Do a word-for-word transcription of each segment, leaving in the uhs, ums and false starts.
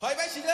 Bye bye sile.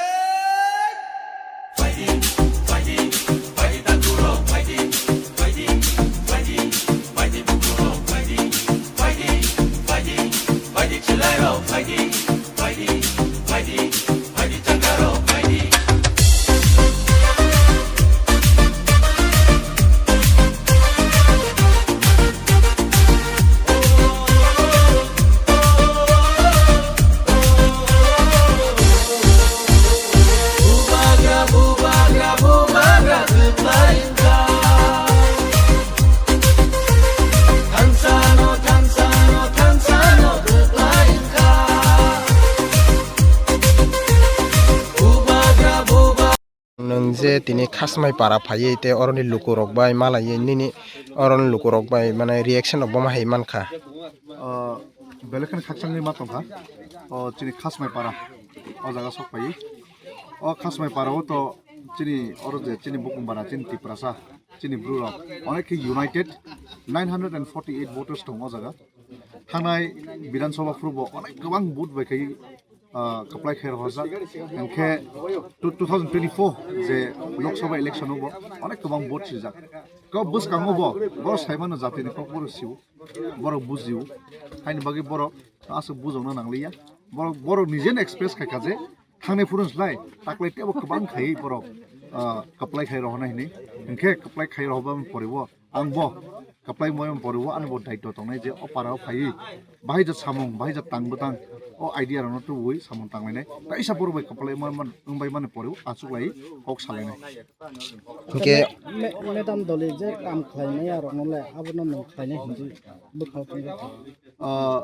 Nwng je tini Khasmai para phaiwi tei oroni lukurok bai malaiwi nini oroni lukurok bai mane reaction rok bomo hai mankha. Ah, belai kheno khakchangni ma tongkha. O chini Khasmai para o jaga sok phaiwi. O Khasmai para o to chini oro je chini bukung bara chini Tiprasa chini bru rok onek khe united nine hundred and forty eight voters tong o jaga. Thangnai Bidhan Sabha phuru bo onek kwbang vote bai khai ah, kwplai khe rohorjak. Hwnkhe two, two thousand twenty-four je Lok Sabha election o bo onek kwbang vote swijak. Kok bwskango bo, borok saimano jatini kok borok sio, borok bujio. Haini bagwi borok aswk bujokna nangliya. Borok, borok nijeno express khaikha je thangnai phuru slai taklai teibo kwbang khaiwi borok, ah, kwplai khai rohornai hinwi. Hwnkhe kwplai khai rohorba poribo Ang bo kwplai moi poriwo ani bo daitw tongnai je o para o phaiwi bahai jat samung, bahai jat tang bwtang o idea rokno tubui samung tanglainai. Kaisa borok bai kwplai moi man wng bai mani poriwo achuk lai kok salainai. Hwnkhe me-, madam Doli je kam khlaimaya rokno le abono nwng khlainai hinwi bwkhao tongwi. Ah,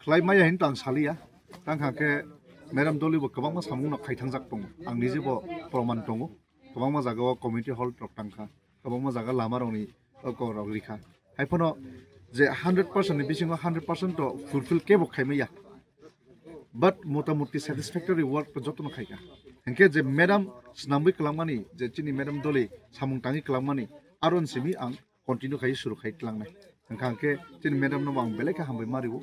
khlai maya hinwi to ang saliya. Tang kha khe Madam Doli bo kwbangma samung no khai thangjak tongo. Ang nije bo proman tongo. Kwbangma jaga o community hall rok tang kha. Kwbangma jaga lama rok ni kok rok ri kha. Hai phano je hundred percent ni bisingo hundred percent to fulfill kebo khai maya. But motamuti satisfactory work to joto no khai kha. Hwnkhe je madam swnamwi kwlangmani, je chini madam Doli samung tangwi kwlangmani, aron simi ang continue khai suru khai tlangnai. Hwnkha hwnkhe chini madam no ang belai khe hambai ma rio.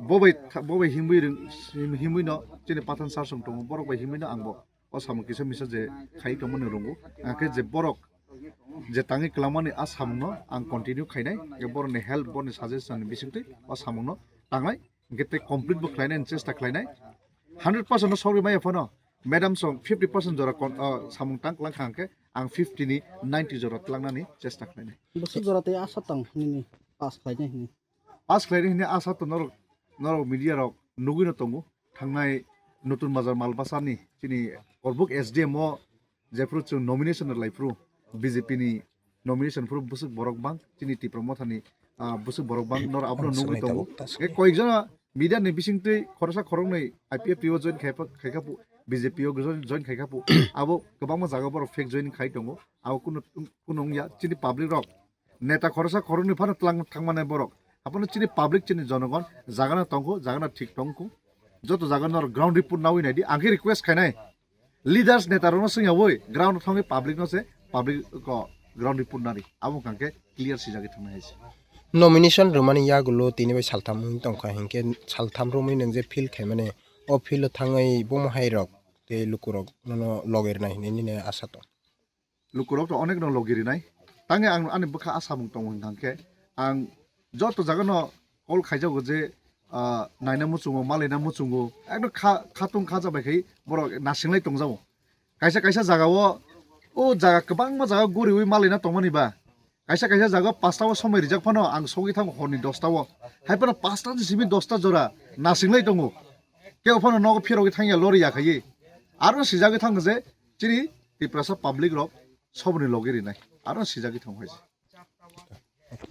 Bo bai tha-, bo bai himwi rwng-, him-, himwi no chini Pathan sir song tongo, borok bai himwi no ang bo o samung kisa misa je khai tongmani rwngo. Hwnkhe je borok je tangwi kwlangmani a samung no ang continue khainai, je borok ni help, borok ni suggestion ni bisingtwi o samung no tangnai. Hwnkhe tei complete bo khlainai chesta khlainai. Hundred percent no sogwi maya phano madam song fifty percent jora kon-, o, samung tang klang kha hwnkhe ang fifty ni ninety jora tlangnani chesta khlainai. Bwswk jora tei asa tong nini pass khlainai hinwi? Pass khlainai hinwi asa to norok, norok media rok nugwi no tongo. Thangnai Nutun Bazar Malbasa ni chini Korbuk S D M o jephru chwng nomination rwlai phru B J P ni nomination phru bwswk borok bang chini Tipra Motha ni, ah, bwswk borok bang nor abono nugwi tongo. Hwnkhe koyekjona media ni bisingtwi khoroksa khoroknwi I P F T o join khai pha-, khai kha phu, B J P o join, join khai kha phu. Abo kwbangma jaga borok fake join khai tongo. Abo kuno, kuno wngya chini public rok. Neta khoroksa khoroknwi phano tlang thangmani borok. Abono chini public chini jonogon jagano tongkhu, jagano thik tongkhu. Joto jaga norok ground report nawi naidi. Ang khe request khainai. Leaders neta rokno swngyawi ground thangwi public no se public ko ground report nari. Abo wngkha khe clear sijagwi thangnai hai se. Nomination rwmani yagulo tini bai saltham wngwi tongkha hinkhe saltham romwi nwng je field khaimani o field o thangwi bomo hai rok tei lukurok nono logi rwnai hinwi nini asa tong. Lukurok to onek no logi rinai. Tangwi ang ani bwkha a samung tongo hwnkha khe ang joto jaga no call khaijago je, ah, naina muchungo, malaina muchungo, ekdom kha-, khatung khaja bai khai borok nasinglai tongjago. Kaisa kaisa jaga o, o jaga kwbangma jaga guriwi malaina tongmani ba. Kaisa kaisa jaga pasta o somoi rijak phano ang sogwi thango horni dosta o. Hai phano pasta ni simi dosta jora nasinglai tongo. Kebo phano nogo phirogwi thangya lori ya khaiwi. Aro sijagwi thango je chini Tiprasa public rok soboni logi rinai. Aro sijagwi thango hai se.